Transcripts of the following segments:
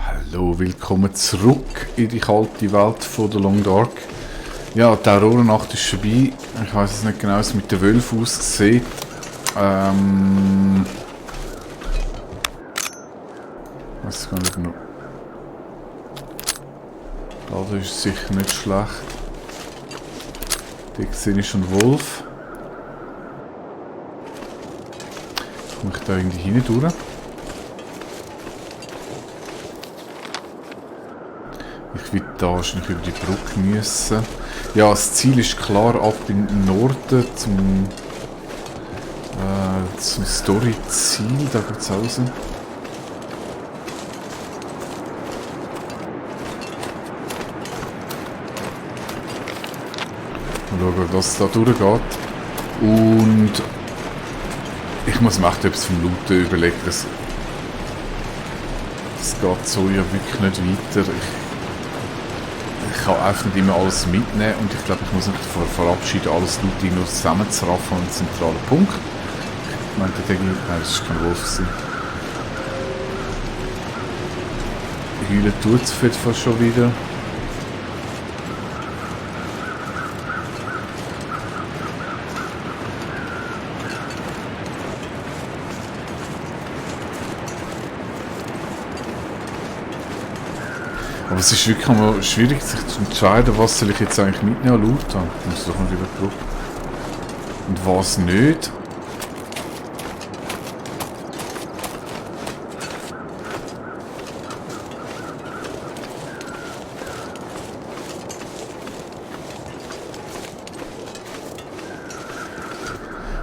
Hallo, willkommen zurück in die kalte Welt von der Long Dark. Ja, die Aurorenacht ist vorbei. Ich weiß jetzt nicht genau, wie es mit den Wölfen aussieht. Weiß gar nicht noch. Da ist sicher nicht schlecht. Dort sehe ich schon Wolf. Komme ich da irgendwie hindurch? Ich will da wahrscheinlich über die Brücke müssen. Ja, das Ziel ist klar ab in den Norden zum Story-Ziel. Da geht es raus. Mal schauen, was da durchgeht. Und ich muss mir echt etwas vom Looten überlegen. Das geht so ja wirklich nicht weiter. Ich kann einfach nicht immer alles mitnehmen und ich glaube, ich muss mich verabschieden, alles Looting nur zusammenzuraffen an einen zentralen Punkt. Ich meinte, nein, das war kein Wolf. Heulen tut es fast schon wieder. Aber es ist wirklich einmal schwierig, sich zu entscheiden, was soll ich jetzt eigentlich mitnehmen an Loot. Ich muss doch mal wieder drauf. Und was nicht.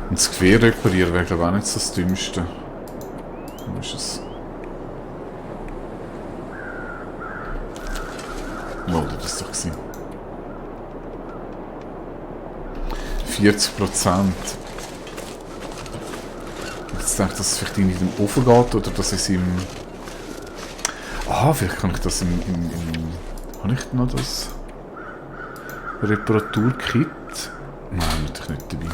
Und das Gewehr reparieren wäre glaube ich auch nicht so das Dümmste. Wo ist es? Oh, das war doch 40%. Jetzt denke ich, dass es vielleicht in den Ofen geht oder dass ich es im... Ah, vielleicht kann ich das im... Habe ich noch das Reparaturkit? Nein, natürlich nicht dabei.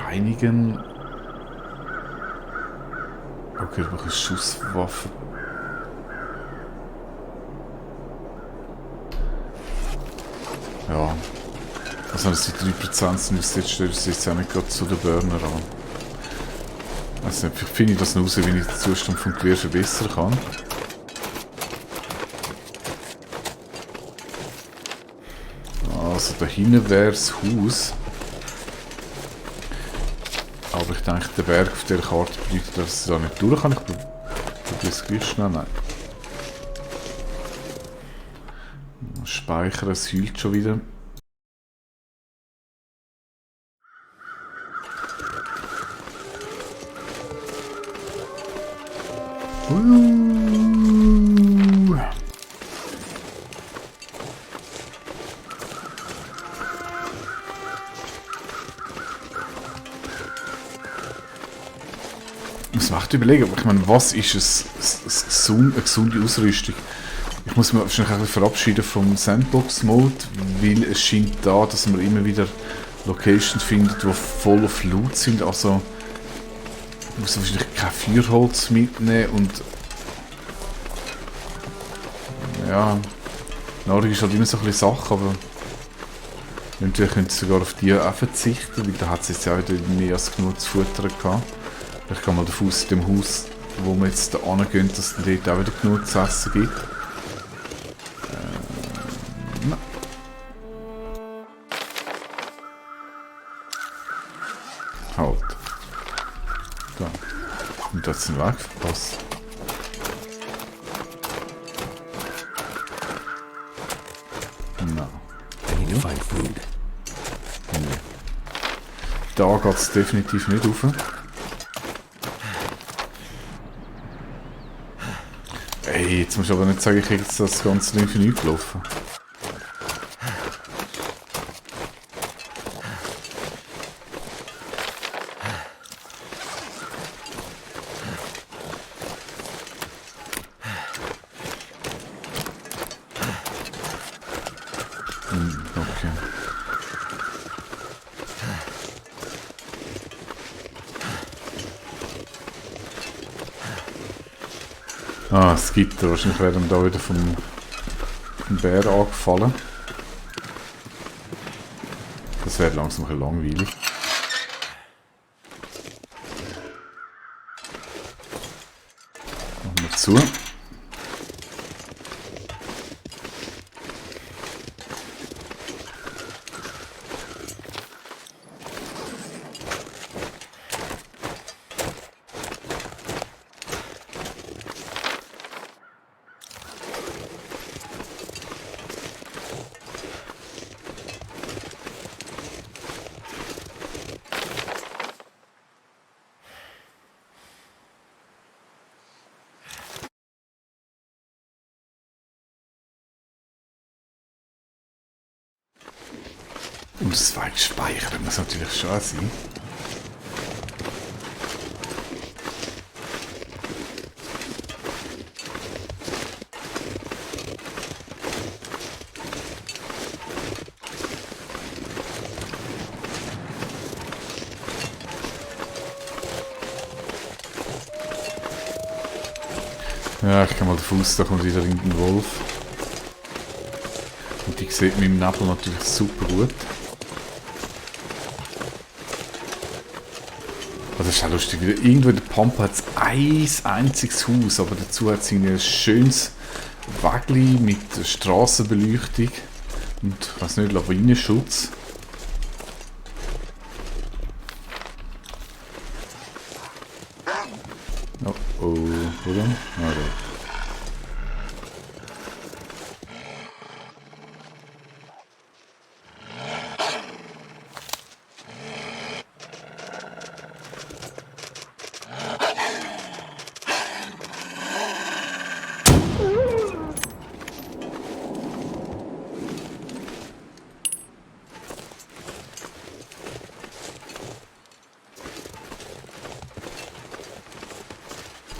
Reinigen. Okay, ich brauche eine Schusswaffe. Ja. Also das sind 3% sind, jetzt stellt es jetzt auch nicht gerade zu den Burner an. Also vielleicht finde ich das noch raus, wie ich den Zustand vom Gewehr verbessern kann. Also da hinten wäre das Haus. Aber ich denke, der Berg auf dieser Karte bedeutet, dass ich da nicht durch kann. Ich probiere es gleich schnell. Nein. Speichern, es heult schon wieder. Ich muss mir echt überlegen, ich meine, was ist eine gesunde Ausrüstung? Ich muss mich wahrscheinlich auch verabschieden vom Sandbox-Mode, weil es scheint da, dass man immer wieder Locations findet, die voll auf Loot sind. Also ich muss wahrscheinlich kein Feuerholz mitnehmen und ja, Nahrung ist halt immer so ein bisschen Sache, aber natürlich könnte ich sogar auf die auch verzichten, weil da hat es jetzt auch wieder mehr als genug zu futtern gehabt. Ich gehe mal davon aus, in dem Haus, wo wir jetzt da hingehen, dass es dort auch wieder genug zu essen gibt. Nein. Halt. Da. Und das sind weg. Was? Nein. I need to find food. Nee. Da geht es definitiv nicht rauf. Ey, jetzt musst du aber nicht sagen, ich hätte jetzt das ganze Ding für nichts gelaufen. Okay. Ah, das Gitter. Wahrscheinlich werden wir da wieder vom Bär angefallen. Das wäre langsam ein bisschen langweilig. Machen wir zu. Und das Weggespeichert muss natürlich schon sein. Ja, ich kann mal davon aus, da kommt wieder irgendein Wolf. Und die sieht mit dem Nebel natürlich super gut. Also das ist auch lustig, wieder irgendwo in der Pampa hat es ein einziges Haus, aber dazu hat es ein schönes Wägli mit Strassenbeleuchtung und, ich weiß nicht, Lawinenschutz. Oh, oh, oder? Ah, da.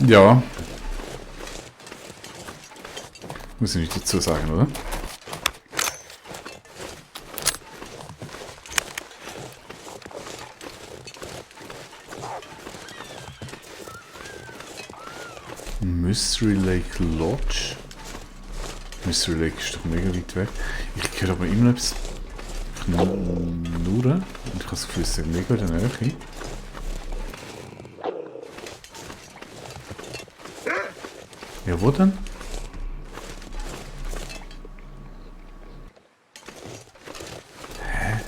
Ja. Muss ich nicht dazu sagen, oder? Mystery Lake Lodge? Mystery Lake ist doch mega weit weg. Ich höre aber immer noch etwas knurren und ich habe das Gefühl, es ist mega in der Nähe. Ja, wo denn? Hä?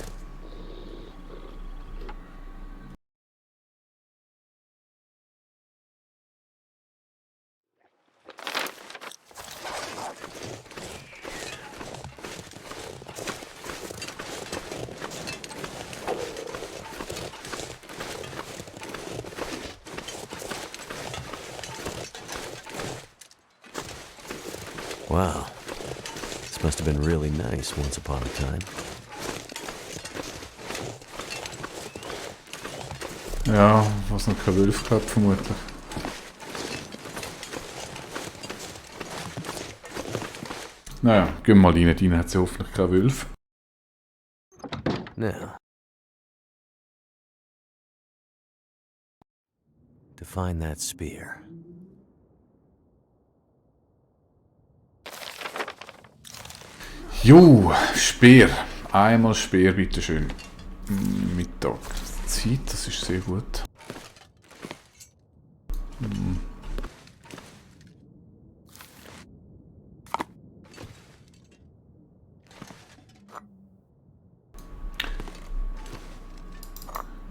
Wow. This must have been really nice once upon a time. Ja, was noch kein Wolf gehabt, vermutlich. Naja, gehen wir mal rein. Rein hat sie hoffentlich kein Wolf. Now, to find that spear. Jo, Speer. Einmal Speer, bitteschön. Mittagszeit, das ist sehr gut.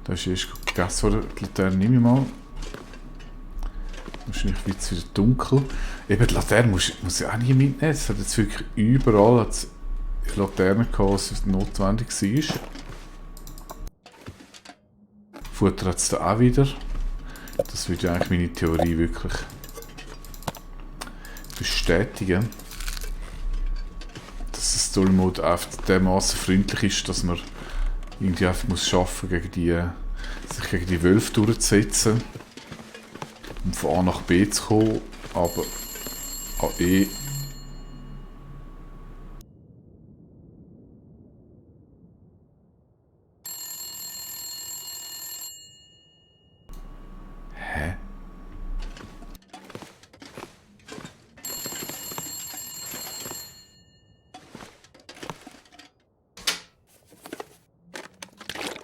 Da ist erst gegessen worden. Die Laterne nehme ich mal. Wahrscheinlich wird es wieder dunkel. Eben, die Laterne muss ich auch nicht mitnehmen. Es hat jetzt wirklich überall Laterne gehabt, was notwendig war. Futter hat es da auch wieder. Das würde ja eigentlich meine Theorie wirklich bestätigen. Dass das Story Mode einfach dermaßen freundlich ist, dass man irgendwie einfach muss schaffen, sich gegen die Wölfe durchzusetzen. Um von A nach B zu kommen, aber an E. Hä?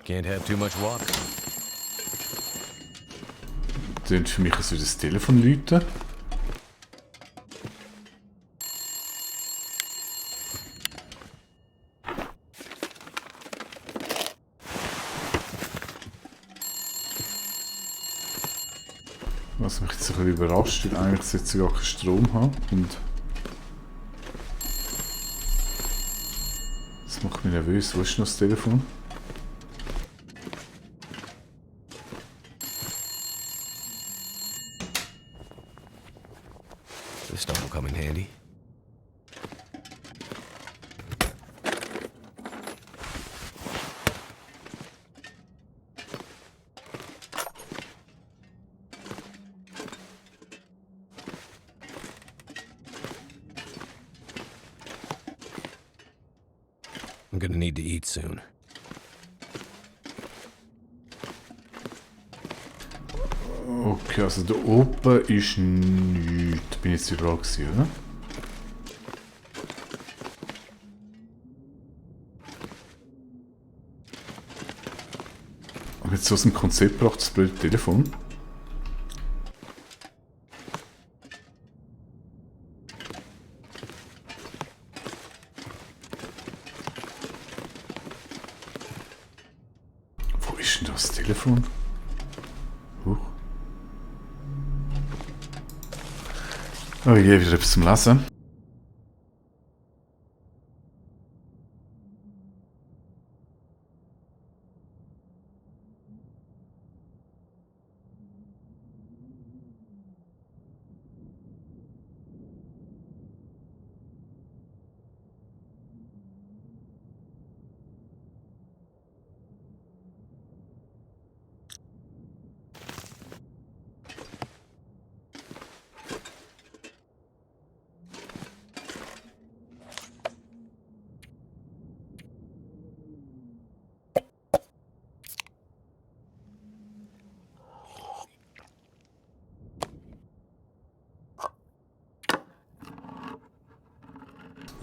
Can't have too much water. Tönt für mich, als würde das Telefon läuten. Was mich jetzt ein bisschen überrascht, weil eigentlich jetzt gar keinen Strom habe. Und das macht mich nervös. Wo ist noch das Telefon? This stuff will come in handy. I'm gonna need to eat soon. Okay, also da oben ist nichts. Bin ich jetzt überall gewesen, oder? Und jetzt so aus dem Konzept braucht das blöde Telefon. Wo ist denn das Telefon? Huch. Oh je, wieder etwas zum Lesen.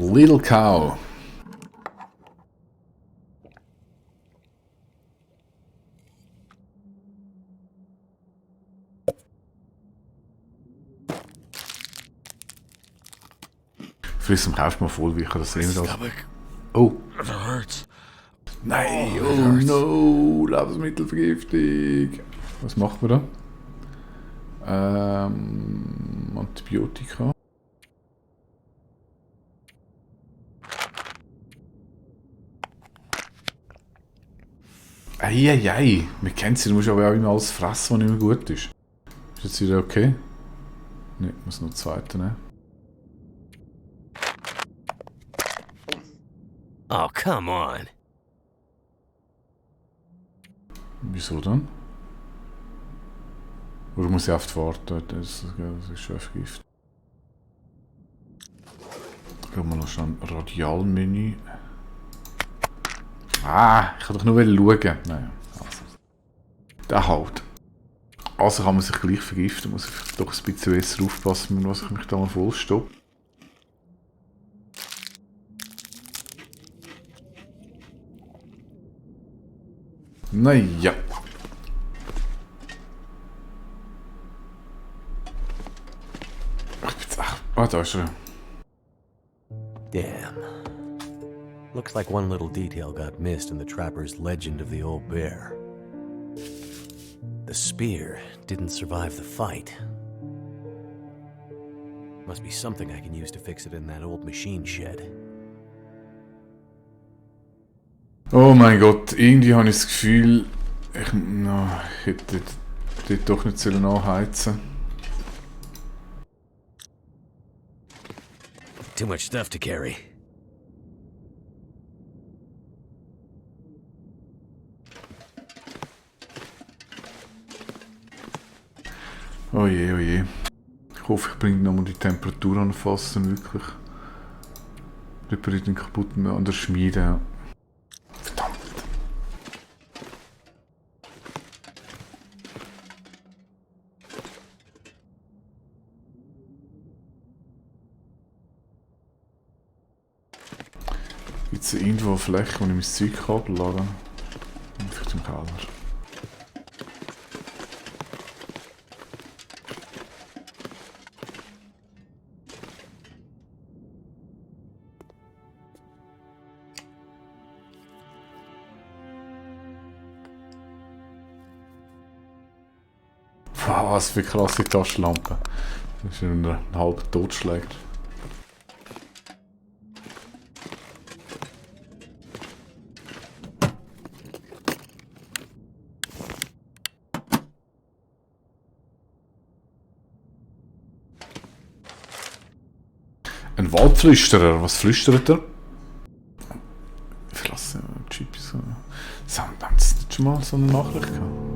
Little Cow. Friss am Kauf mal voll, wie ich das sehen will. Oh. It hurts. Nein, oh no, Lebensmittelvergiftung. Was macht man da? Antibiotika. Eieiei, wir kennen sie, du musst aber auch immer alles fressen, was nicht mehr gut ist. Ist jetzt wieder okay? Ne, ich muss noch den zweiten nehmen. Oh, come on. Wieso dann? Oder muss ich oft warten? Das ist schon Gift. Schauen wir noch schnell ein Radialmenü. Ah, ich kann doch nur schauen. Naja, also. Der halt. Also kann man sich gleich vergiften, muss ich doch ein bisschen besser aufpassen, was ich mich da mal vollstoppe. Naja. Ach, jetzt, ah, da ist er. Damn. Looks like one little detail got missed in the trapper's legend of the old bear. The spear didn't survive the fight. Must be something I can use to fix it in that old machine shed. Oh mein Gott, irgendwie habe ich das Gefühl, ich hätte dort doch nicht anheizen sollen. Too much stuff to carry. Oh je, oh je. Ich hoffe, ich bringe nochmal die Temperatur anfassen, wirklich. Repariert den kaputten an der Schmiede. Verdammt. Gibt es irgendwo eine Fläche, wo ich mein Zeug abladen kann? Vielleicht im im Keller. Wow, was für krasse Taschenlampe. Das ist ein halber Totschläger. Ein Waldflüsterer, was flüstert er? Verlassen Chippy so. Haben Sie nicht schon mal so eine Nachricht gehabt?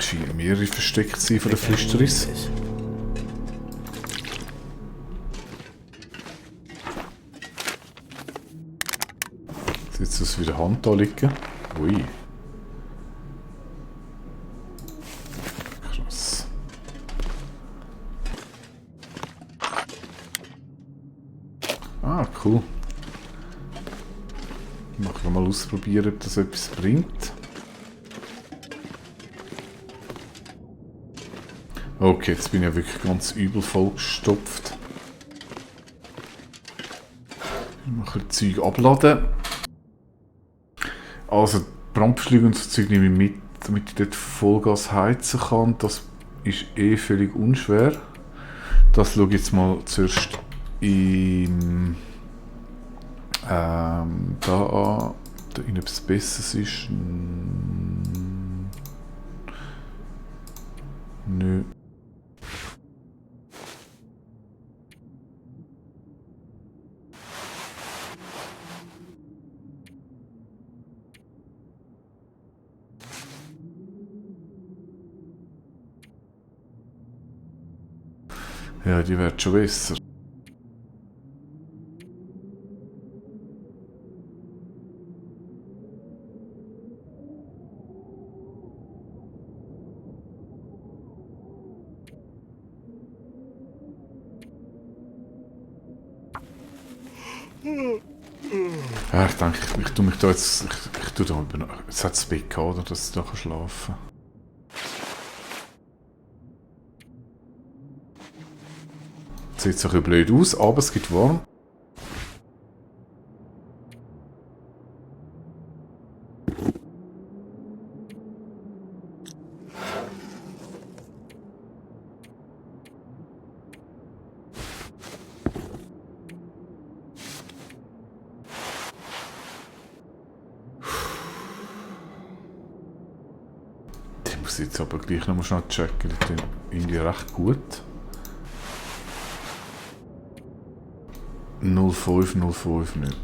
Scheinen mehrere versteckt zu sein von den Flüsteris. Sieht aus wie eine Hand da liegen. Ui. Krass. Ah, cool. Ich mal ausprobieren, ob das etwas bringt. Okay, jetzt bin ich ja wirklich ganz übel vollgestopft. Ich mache ein Zeug abladen. Also, Brandbeschläge und so Zeug nehme ich mit, damit ich dort Vollgas heizen kann. Das ist eh völlig unschwer. Das schaue ich jetzt mal zuerst im da an, da in etwas Besseres ist. Nö. Ja, die wird schon besser. Ja, ich denke, ich tue mich da jetzt. Ich tue da über. Jetzt hat das Bett gehabt, oder? Dass ich da schlafen kann. Sieht so ein bisschen blöd aus, aber es gibt warm. Die muss ich jetzt aber gleich noch mal schnell checken. Die tun irgendwie recht gut. 0505 nicht.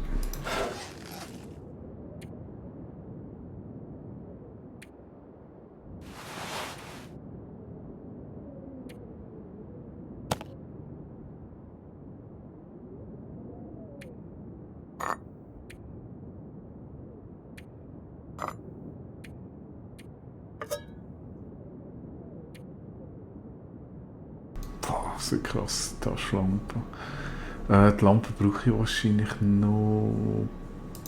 Boah, so krass, die Taschenlampe. Die Lampe brauche ich wahrscheinlich noch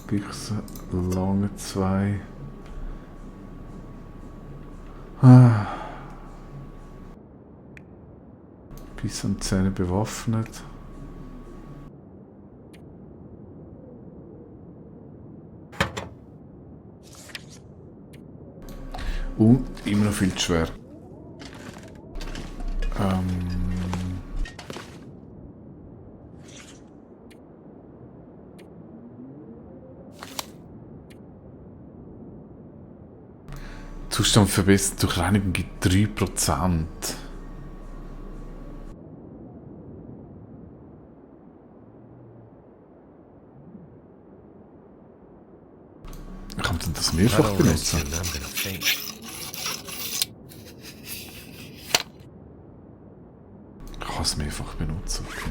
bis lange 2. Bis an die Zähne bewaffnet. Und immer noch viel zu schwer. Zustand verbessert durch Reinigung gibt 3%. Kann man das mehrfach benutzen? Ich kann es mehrfach benutzen. Okay.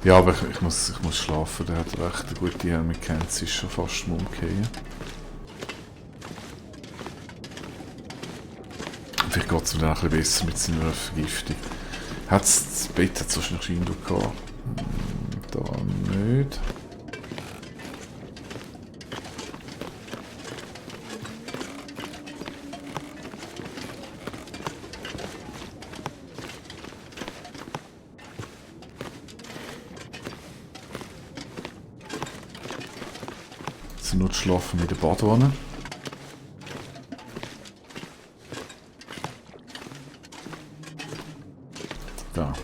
Ja, aber ich muss schlafen, der hat recht eine gute Helme kennt, sie ist schon fast am Umkehren. Vielleicht geht es mir dann auch ein bisschen besser mit seiner Vergiftung. Das Bett hat wahrscheinlich schon Window gehabt. Da nicht. Sie nur schlafen mit der Badwanne. Da.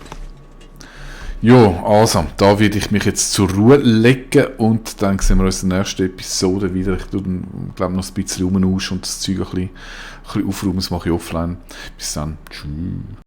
Jo, also, da werde ich mich jetzt zur Ruhe legen und dann sehen wir uns in der nächsten Episode wieder. Ich tue dann, glaube noch ein bisschen rumauschen und das Zeug ein bisschen aufräumen, das mache ich offline. Bis dann. Tschüss.